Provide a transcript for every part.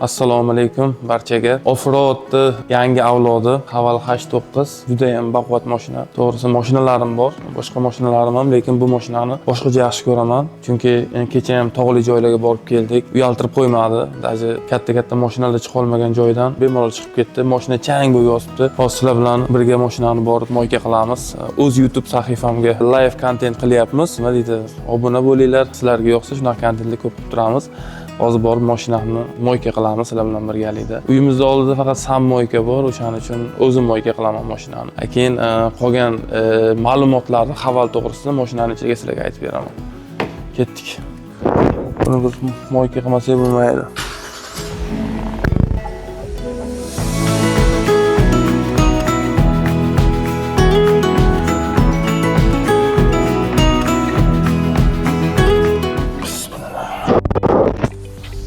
Assalomu alaykum barchaga. Offroadni yangi avlodi Haval H9 juda ham baquvvat mashina. To'g'risi, mashinalarim bor, boshqa mashinalarim ham, lekin bu mashinani boshqacha yaxshi ko'raman. Chunki kecha ham tog'li joylarga borib keldik. Uyaltirib qo'ymadi. Даже katta-katta mashinalar chiqa olmagan joydan bemalol chiqib ketdi. Mashina chang bo'lib yotibdi. Hozir sizlar bilan birga mashinani borib мойка qilamiz. O'z YouTube sahifamga live kontent qilyapmiz. Nima deydi? Obuna bo'linglar. Sizlarga yoqsa, shunaqa kontentlar ko'p qilib turamiz. Hozir borib mashinamni мойка qilamiz sizlar bilan birgalikda. Uyimizni oldida faqat самомойка bor, o'shaning uchun o'zim мойка qilaman mashinani. Keyin qolgan ma'lumotlarni Haval to'g'risida mashinani ichiga sizlarga aytib beraman. Ketdik. Buni bir мойка qilmasak bo'lmaydi.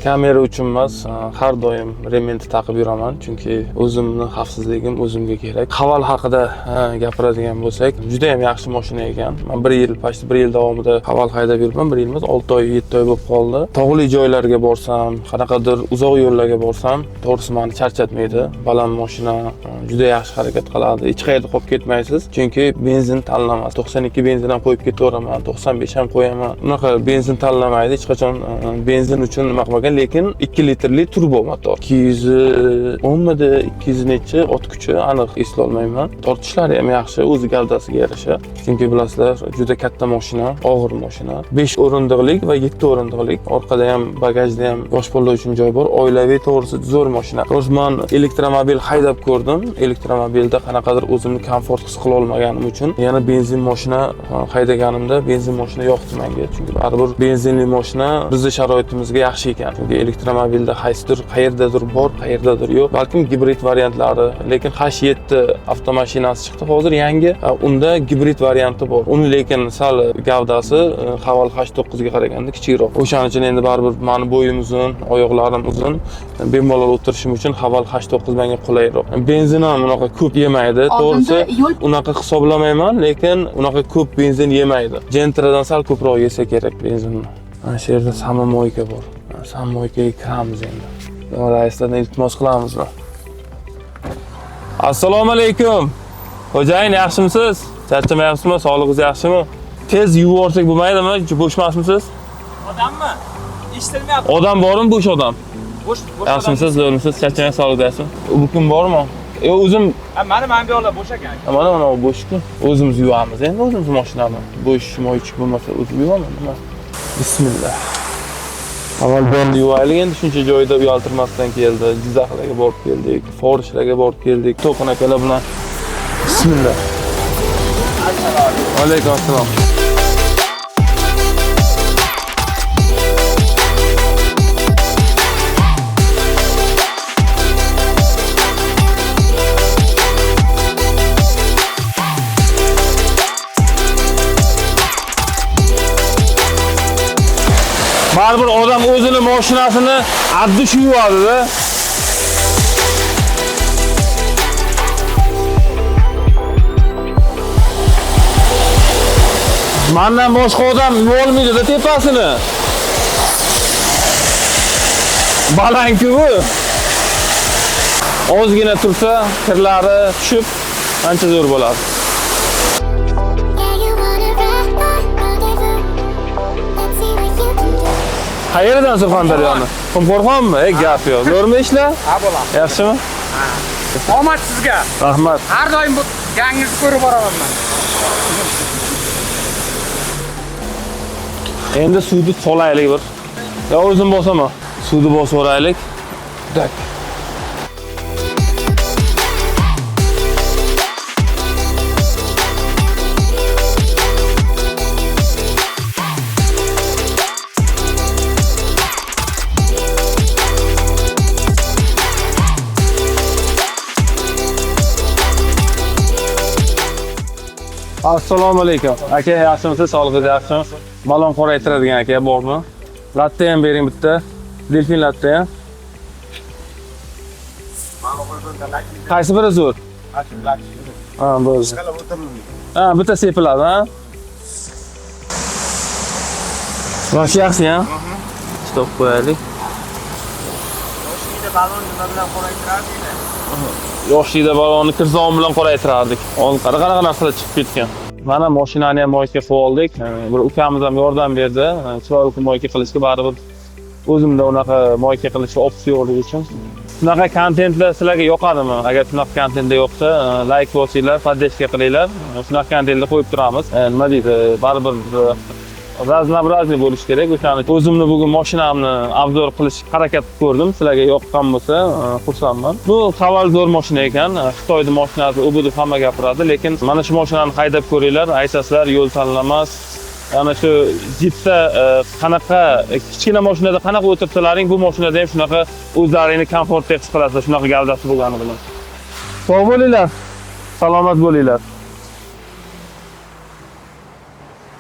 Kamera uchun emas, har doim ремень ni taqib yuraman, chunki o'zimni xavfsizligim o'zimga kerak. Haval haqida gapiradigan bo'lsak, juda ham yaxshi mashina ekan. Men bir yil, почти bir yil davomida Haval haydab yuribman, bir yil emas, 6 oy, 7 oy bo'lib qoldi. Tog'li joylarga borsam, qanaqadir uzoq yo'llarga borsam, to'g'risi meni charchatmaydi. Baland mashina, juda yaxshi harakat qiladi. Hech qayerda qolib ketmaysiz, chunki benzin tanlamas. 92 benzin ham qo'yib ketaveraman, 95 ham qo'yaman. Unaqa benzin tanlamaydi, hech qachon benzin uchun nima qilmagan, lekin 2 litrli turbo motor. 210 midi, 200 nechi ot kuchi, aniq eslolmayman. Tortishlari ham yaxshi, o'zi gavdasiga yarasha. Chunki bilasizlar, juda katta mashina, og'ir mashina. 5 o'rindiqlik va 7 o'rindiqlik. Orqada ham, bagajda ham yosh bolalar uchun joy bor. Oilaviy, to'g'risi, zo'r mashina. To'g'risi, men elektromobil haydab ko'rdim. Elektromobilda qanaqadir o'zimni komfort his qila olmaganim uchun yana benzin mashina haydaganimda benzin mashina yoqdi menga. Chunki baribir benzinli mashina bizni sharoitimizga yaxshi ekan. Chunki elektromobilda qaysidir qayerdadir bor, qayerdadir yo'q. Balkim gibrid variantlari, lekin H7 avtomashinasi chiqdi hozir yangi. Unda gibrid varianti bor. Uni lekin sal gavdasi Haval H9 ga qaraganda kichikroq. O'shaning uchun endi baribir mani bo'yim uzun, oyoqlarim uzun, bemalol o'tirishim uchun Haval H9 menga qulayroq. Benzin ham unaqa ko'p yemaydi. Oldinda To'g'risi, yo'l unaqa hisoblamayman, lekin unaqa ko'p benzin yemaydi. Gentradan sal ko'proq yesa kerak benzinni. Mana shu yerda самомойка bor. Самомойка ga kiramiz endi. Raislardan iltimos qilamizmi? Assalomu alaykum. Xo'jayin, yaxshimisiz? Charchamayapsizmi? Sog'lig'ingiz yaxshimi? Tez yuvib yuborsak bo'lmaydimi? Bo'sh emasmisiz? Odammi? Eshitilmayapti. Odam bormi, bo'sh odam? Bo'sh, bo'sh. Yaxshimisiz, zo'rmisiz? Charchamayapsiz, sog'lig'ingiz yaxshimi? Bu kun bormi? O'zim Ha, mana bu yoqlar bo'sh ekan. Mana bo'sh-ku. O'zimiz yuvamiz endi o'zimiz mashinani. Bo'sh мойщик bo'lmasa, o'zim yuvaman, nima? Bismillah. Avval bonni yuvaylik endi, shuncha joyda uyaltirmasdan keldi. Jizzaxlarga borib keldik, Forishlarga borib keldik. To'qin akalar bilan. Bismillah. Alaykum assalom. Baribir odam o'zini mashinasini addi shu yuvadi-da. Mandan boshqa odam yuvolmaydi-da tepasini. Baland-ku bu. Ozgina tursa, kirlari tushib, ancha zo'r bo'ladi. Yeah, you wanna ride, rendezvous. Let's see what you can do. Qayerdan Surxondaryoni? Qumqo'rg'onmi? Ey, gap yo'q. Zo'rmi ishlar? Ha, bo'ladi. Yaxshimi? Omad sizga. Rahmat. Har doim bu yangizni ko'rib boraman men. Endi suvni solaylik bir. Yo, o'zim bosaman. Suvni bosib yuboraylik. Так. Assalomu alaykum. Aka, yaxshimisiz? Sog'lig'ingiz yaxshimi? Balon qoraytiradigan aka bormi? Latte ham bering bitta. Delfin latte ham. Qaysi biri zo'r? Ha, bo'ldi. Ha, bitta sepiladi, ha? Mana shu yaxshi, ha? Stop qo'yaylik. Yoshlikda balon nima bilan qoraytirardinglar? Yoshlikda balonni kirzon bilan qoraytirardik. Hozir qanaqa qanaqa narsalar chiqib ketgan. Mana mashinani ham мойка qilib oldik. Bir ukamiz ham yordam berdi. Chiroyli мойка qilishga, baribir o'zimda unaqa мойка qilishga опыт yo'qligi uchun. Shunaqa kontentlar sizlarga yoqadimi? Agar shunaqa kontentlar yoqsa, layk bosinglar, поддержка qilinglar. Shunaqa kontentlar qo'yib turamiz. Nima deydi, baribir разнообразный bo'lishi kerak. O'shani o'zimni bugun mashinamni обзор qilish harakat qilib ko'rdim. Sizlarga yoqqan bo'lsa, xursandman. Bu Haval zo'r mashina ekan. Xitoyning mashinasi u bu deb hamma gapiradi, lekin mana shu mashinani haydab ko'ringlar, aytasizlar, yo'l tanlamas. Ana shu Jeepda qanaqa kichkina mashinada qanaqa o'tirsalaring, bu mashinada ham shunaqa o'zlaringni komfortda his qilasizlar, shunaqa gavdasi bo'lgani bilan. Sog' bo'linglar. Salomat bo'linglar.